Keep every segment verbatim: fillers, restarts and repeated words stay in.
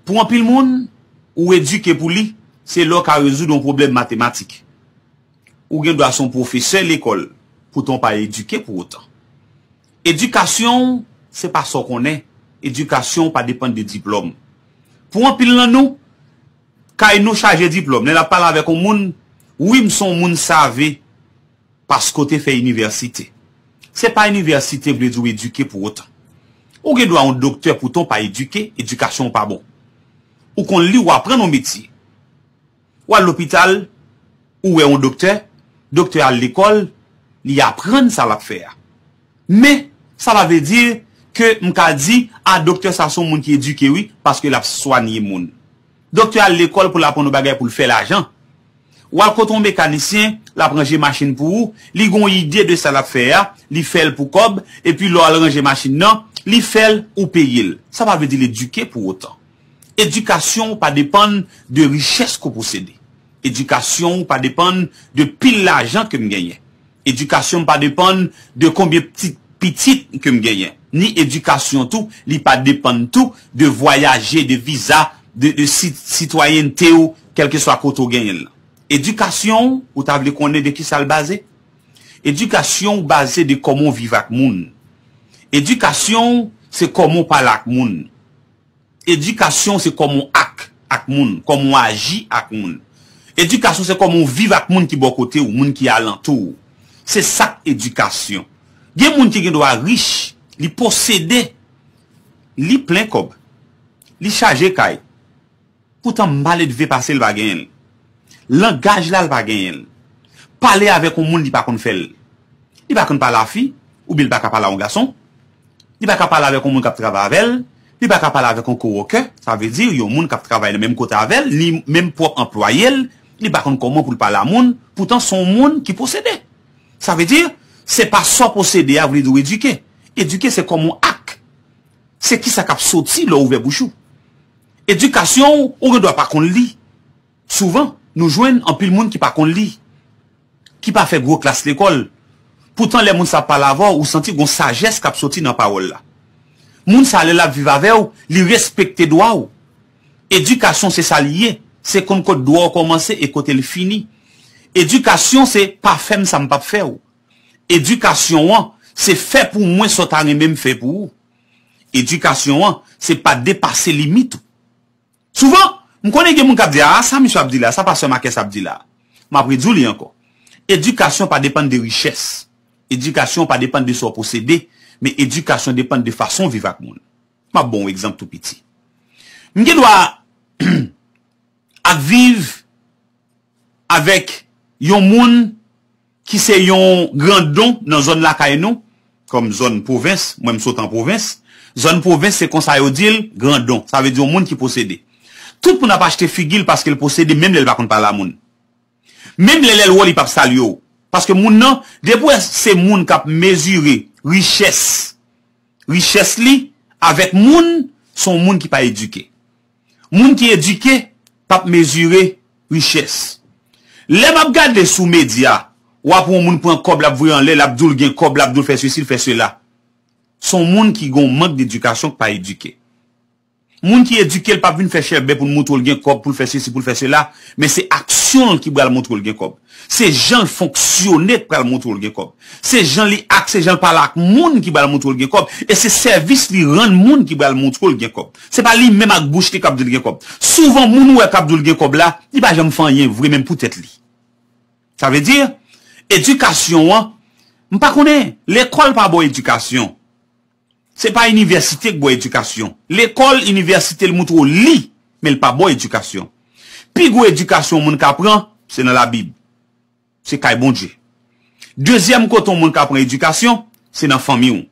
Pou anpil moun, ou edike pou li, se lè w ka rezoud yon pwoblèm matematik. Ou gen dwa se yon pwofesè lekòl, poutan w pa edike pou otan. Edikasyon w, se pa sa w konnen. Edikasyon w pa depann de diplòm. Pou anpil nan nou, kay nou chaje diplòm. Lè n ap pale avèk yon moun, wi, m se yon moun save, paske w te fè inivèsite. Se pa inivèsite vle di w edike pou otan. Ou gen dwa yon doktè poutan w pa edike, edikasyon w pa bon. Ou konn li, w aprann yon metye. W al lopital, ou wè yon doktè, doktè al lekòl, li aprann sa l ap fè a. Men, sa pa vle di ke m ka di, a, doktè sa se yon moun ki edike wi, paske l ap swanye moun. Doktè al lekòl pou l aprann yon bagay pou l fè lajan. W al kote yon mekanisyen, l ap ranje machin pou ou, li gen yon ide de sa l ap fè a, li fè l pou kòb, epi lè w al ranje machin nan, li fè l, ou peye l. Sa pa vle di l edike pou otan. Edikasyon w pa depann de richès ke w posede. Edikasyon w pa depann de pil lajan ke m genyen. Edikasyon m pa depann de konbyen pitit, pitit ke m genyen. Ni edikasyon tou, li pa depann tou de vwayaje, de viza, de, de si-, sitwayènte w, kèlkeswa kote w genyen l. Edikasyon w, ou ta vle konnen de kisa l baze? Edikasyon w baze de kòman w viv ak moun. Edikasyon w, se kòman w pale ak moun. Edikasyon se kòman w ak ak moun, kòman w aji ak moun. Edikasyon se kòman w viv ak moun ki bò kote w, moun ki alantou w. Se sa k edikasyon. Gen moun ki gen dwa rich, li posede, li plen kòb, li chaje kay. Poutan m pa leve pase l pa genyen l. Langaj la l pa genyen l. Pale avèk yon moun li pa konn fè l. Li pa konn pale a fi, oubyen li pa ka pale a yon gason. Li pa ka pale avèk yon moun k ap travay avè l. Li pa ka pale avèk yon kowòkè. Sa vle di yon moun k ap travay nan menm kote avè l, ni menm pwòp anplwaye l. Li pa konn kòman pou l pale a moun. Poutan se yon moun ki posede. Sa vle di, se pa sa w posede a vle di w edike. Edike se kòman w ak. Se kisa k ap soti lè w ouvè bouch ou. Edikasyon w, ou gen dwa pa konn li. Souvan, nou jwenn anpil moun ki pa konn li, ki pa fè gwo klas lekòl. Poutan lè moun sa ap pale avè w, ou santi gon sajès k ap soti nan pawòl la. Moun sa lè l ap viv avè w, li respekte dwa w. Edikasyon se sa li ye, se konn kote dwa w kòmanse e kote l fini. Edikasyon se pa fè m sa m p ap fè w. Edikasyon an, se fè pou mwen sa w ta renmen m fè pou ou. Edikasyon an, se pa depase limit ou. Souvan, m konnen gen moun k ap di, a, sa misye ap di la, sa pastè Makès ap di la. M ap redi w li ankò. Edikasyon pa depann de richès. Edikasyon pa depann de sa w posede, men edikasyon depann de fason w viv ak moun. M ap ba w yon egzanp tou piti. M gen dwa ap viv avèk yon moun ki se yon grandon nan zòn lakay nou, kòm zòn pwovens, mwen m sot an pwovens, zòn pwovens se konsa yo di l, grandon, sa vle di yon moun ki posede. Tout moun ap achte figi l paske l posede, menm lè l pa konn pale a moun. Menm lè lè l wè w, li p ap salye w. Paske moun nan, depi w wè se moun k ap mezire richès, richès li avèk moun, se yon moun ki pa edike. Moun ki edike p ap mezire richès. Lè m ap gade sou medya, w ap wè yon moun pran kòb, l ap voye anlè, l ap di w l gen kòb, l ap di w l fè sesi, l fè sela. Se yon moun ki gen yon mank dedikasyon, ki pa edike. Moun ki edike, l p ap vin fè chèlbè pou l montre w l gen kòb, pou l fè sesi, pou l fè sela, men se aksyon l ki pral montre w l gen kòb. Se jan l fonksyone k pral montre w l gen kòb. Se jan li ak, se jan l pale ak moun ki pral montre w l gen kòb. E se sèvis li rann moun ki pral montre w l gen kòb. Se pa li menm ak bouch li k ap di l gen kòb. Souvan, moun ou wè k ap di w l gen kòb la, li pa janm fè anyen vre menm pou tèt li. Sa vle di, edikasyon an, m pa konnen, lekòl pa ba w edikasyon. Se pa inivèsite k ba w edikasyon. Lekòl, inivèsite, l montre w li, men l pa ba w edikasyon. Pi gwo edikasyon yon moun ka pran, se nan Labib. Se kay Bondye. Dezyèm kote yon moun ka pran edikasyon, se nan fanmi w.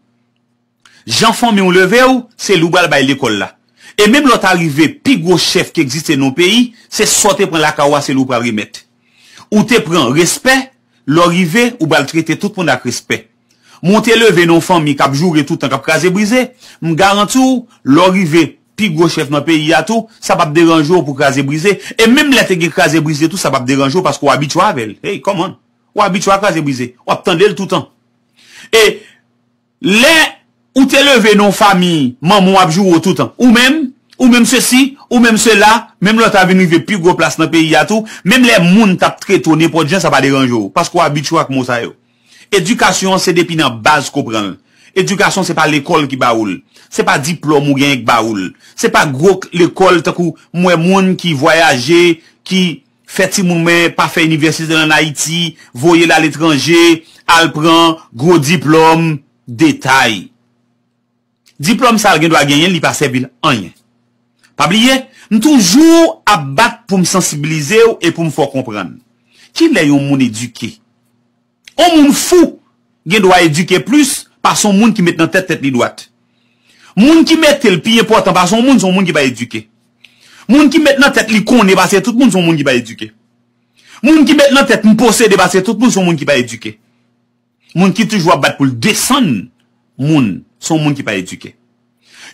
Jan fanmi w leve w, se li w pral bay lekòl la. E menm lè w ta rive pi gwo chèf ki egziste nan yon peyi, se sa w te pran lakay w a, se li w pral remèt. Ou te pran respè, lè w rive, ou pral trete tout moun ak respè. Men w te leve nan yon fanmi k ap joure toutan, k ap kraze brize, m garanti w, lè w rive pi gwo chèf nan peyi a tou, sa p ap deranje w pou kraze brize. E menm lè te gen kraze brize tou, sa p ap deranje w paske w abitye avè l. Hey, kòman? W abitye a kraze brize. W ap tande l toutan. E lè ou te leve nan yon fanmi, manman w ap joure w toutan. Ou menm, ou menm sesi, ou menm sela, menm lè w ta vin rive pi gwo plas nan peyi a tou, menm lè moun t ap trete w nenpòt jan, sa pa deranje w, paske w abitye w ak mo sa yo. Edikasyon an se depi nan baz ke w pran l. Edikasyon se pa lekòl ki ba ou l. Se pa diplòm ou genyen k ba ou l. Se pa gwo k-, lekòl tankou m wè moun ki vwayaje, ki fè timoun mwen pa fè inivèsite l ann Ayiti, voye l aletranje, al pran gwo diplòm, detay. Diplòm sa l gen dwa genyen, li pa sèvi l anyen. Pa bliye, m toujou ap bat pou m sansibilize w e pou m fè w konprann. Kilè yon moun edike? Yon moun fou gen dwa edike plis pase yon moun ki met nan tèt tèt li dwat. Moun ki mete l pi enpòtan pase yon moun, se yon moun ki pa edike. Moun ki met nan tèt li konnen pase tout moun, se yon moun ki pa edike. Moun ki met nan tèt m posede pase tout moun, se yon moun ki pa edike. Moun ki toujou ap bat pou l desann moun, se yon moun ki pa edike.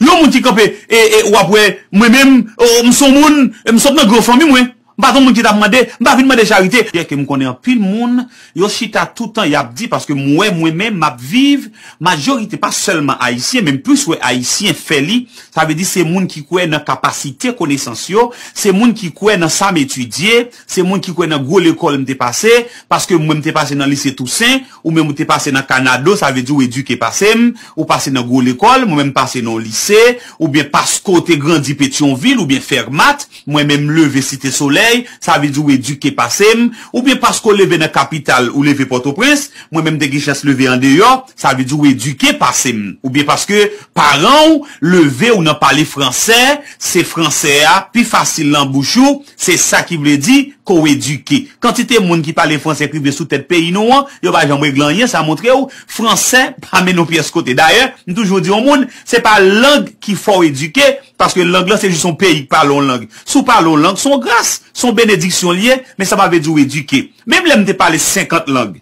Yon moun ki kanpe, e, e, w ap wè, mwen menm, o, m se yon moun, m sot nan gran fanmi mwen. M pa t yon moun ki t ap mande, m pa vin mande charite. Byen ke m konnen anpil moun, yo chita toutan y ap di, paske m wè mwen menm m ap viv, majorite pa sèlman ayisyen, men m plis wè ayisyen fè li, sa vle di se moun ki kwè nan kapasite konesans yo, se moun ki kwè nan sa m etidye, se moun ki kwè nan gwo lekòl m te pase, paske mwen m te pase nan lise Tousen, ou menm ou te pase nan Kanado, sa vle di w edike pase m, ou pase nan gwo lekòl, mwen menm m pase nan yon lise, oubyen paske w te grandi Petyonvil, oubyen Fèmat, mwen menm m leve Site Solèy, sa vle di w edike pase m, oubyen paske w leve nan kapital, ou leve Pòtoprens, mwen menm m te gen chans leve andeyò, sa vle di w edike pase m, oubyen paske paran w leve w nan pale fransè, se fransè a pi fasil nan bouch ou, se sa ki vle di ke w edike. Kantite moun ki pale fransè k rive sou tèt peyi nou an, yo pa janm regle anyen, sa montre w, fransè pa mennen w pyès kote. Dayè, m toujou di yon moun, se pa lang ki fè w edike, paske lang lan se jis yon peyi k pale yon lang. Si w pale yon lang, se yon gras, se yon benediksyon l ye, men sa pa vle di w edike. Menm lè m te pale senkant lang,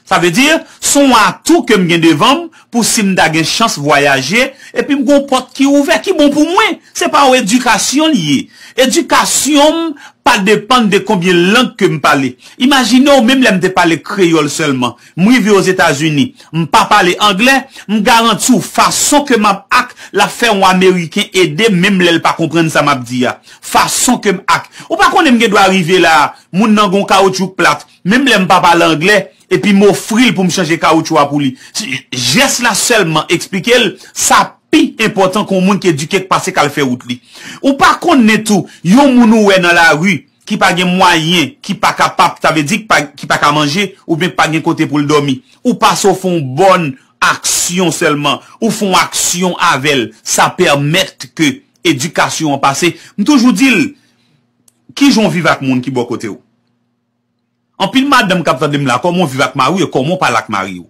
sa vle di, se yon atou ke m gen devan m pou si m ta gen chans vwayaje, epi m gen yon pòt ki ouvè, ki bon pou mwen. Se pa yon edikasyon li ye. Edikasyon m pa depann de konbyen lang ke m pale. Imajine w, menm lè m te pale kreyòl sèlman, m rive Ozetazini, m pa pale anglè, m garanti w, fason ke m ap ak, l ap fè yon Ameriken ede m, menm lè l pa konprann sa m ap di a. Fason ke m ak. Ou pa konnen m gen dwa rive la, moun nan gon kawoutchou k plat, menm lè m pa pale anglè, epi m ofri l pou m chanje kawoutchou a pou li. Si, jès la sèlman eksplike l, sa pi enpòtan ke yon moun ki edike k pase k al fè wout li. Ou pa konnen tou, yon moun ou wè nan lari, ki pa gen mwayen, ki pa kapab, sa vle di ki pa, ki pa ka manje, oubyen ki pa gen kote pou l dòmi. Ou pase w fè yon bòn aksyon sèlman, ou fè yon aksyon avè l, sa pèmèt ke edikasyon an pase. M toujou di l, kijan w viv ak moun ki bò kote w? Anpil madanm k ap tande m la, kòman w viv ak mari w e kòman w pale ak mari w?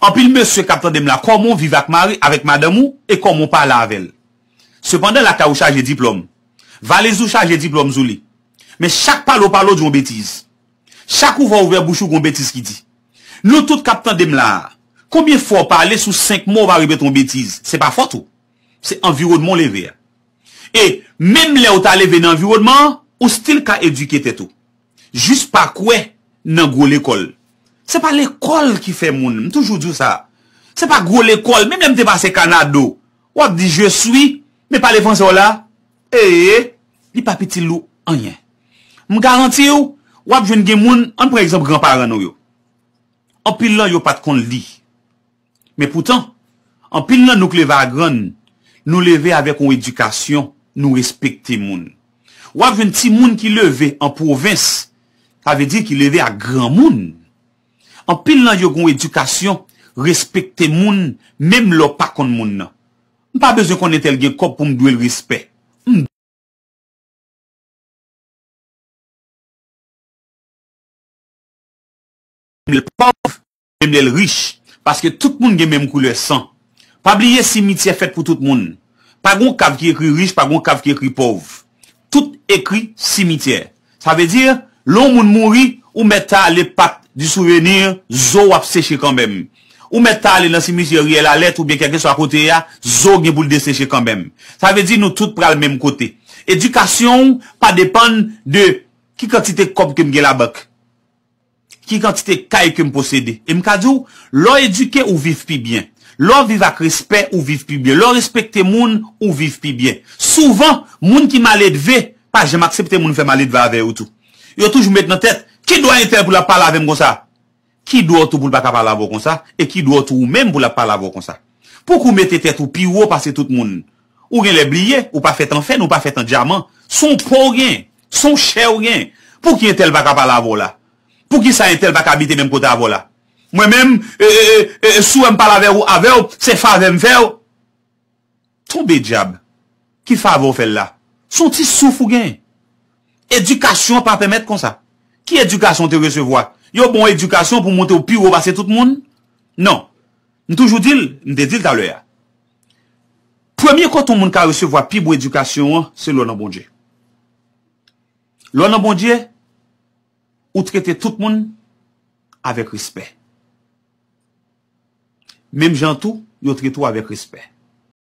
Anpil mesye k ap tande m la, kòman w viv ak mari, avèk madanm ou e kòman w pale avè l? Sepandan, lakay ou chaje diplòm. Valiz ou chaje diplòm sou li. Men chak pale w pale, w di yon betiz. Chak ou vwa ouvè bouch ou, gon betiz ki di. Nou tout k ap tande m la a, konbyen fwa w pale sou senk mo w pa repete yon betiz? Se pa fòt ou. Se anviwònman w leve a. E menm lè w ta leve nan anviwònman an, ou still ka edike tèt ou. Jis pa kwè nan gwo lekòl. Se pa lekòl ki fè moun, m toujou di w sa. Se pa gwo lekòl, menm lè m te pase Kanado, w ap di je suis, men pale fransè w la, ee, li pa pi ti lou anyen. M garanti w, w ap jwenn gen moun, ann pran egzanp granparan nou yo. Anpil nan yo pa t konn li. Men poutan, anpil nan nou k leve a grann, nou leve avèk yon edikasyon, nou respekte moun. W ap jwenn timoun ki leve an pwovens, sa vle di ki leve ak granmoun. Anpil nan yo gen yon edikasyon, respekte moun, menm lè w pa konn moun nan. M pa bezwen konn entèl gen kòb pou m dwe l respè. M menm lè l pòv, menm lè l rich, paske tout moun gen menm koulè san. Pa bliye simityè fèt pou tout moun. Pa gen yon kav ki ekri rich, pa gen yon kav ki ekri pòv. Tout ekri simityè. Sa vle di, lè yon moun mouri, ou mèt ta ale parc du souvenir, zo w ap seche kanmenm. Ou mèt ta ale nan simityè Riyèl Alèt oubyen kèlkeswa kote a, zo gen pou l deseche kanmenm. Sa vle di nou tout pral menm kote. Edikasyon w pa depann de ki kantite kòb ke m gen labank. Ki kantite kay ke m posede? E m ka di w, lè w edike, ou viv pi byen. Lè w viv ak respè, ou viv pi byen. Lè w respekte moun, ou viv pi byen. Souvan, moun ki maledve pa janm aksepte moun fè maledve avè yo tou. Yo toujou met nan tèt, ki dwa entèl pou l ap pale avè m konsa? Ki dwa w tou pou l pa ka pale avè w konsa? E ki dwa w tou ou menm pou l ap pale avè w konsa? Pouki w mete tèt ou pi wo pase tout moun? Ou genlè bliye, ou pa fèt an fè, ou pa fèt an dyaman. Se yon po w gen, se yon chè w gen. Pouki entèl pa ka pale avè w la? Poukisa entèl pa ka abite menm kote avè w la? Mwen menm, e, e, e, e, si w wè m pale avè w, avè w, se favè m fè w. Tonbe dyab. Ki favè w fè l la? Se yon ti souf ou gen. Edikasyon an pa pèmèt konsa. Ki edikasyon w te resevwa? Yo ba w edikasyon pou monte w pi wo pase tout moun? Non. M toujou di l, m te di l talè a. Premye kote yon moun ka resevwa pi bon edikasyon an, se lè w nan Bondye. Lè w nan Bondye, ou trete tout moun avèk respè. Menm jan tou, yo trete w avèk respè.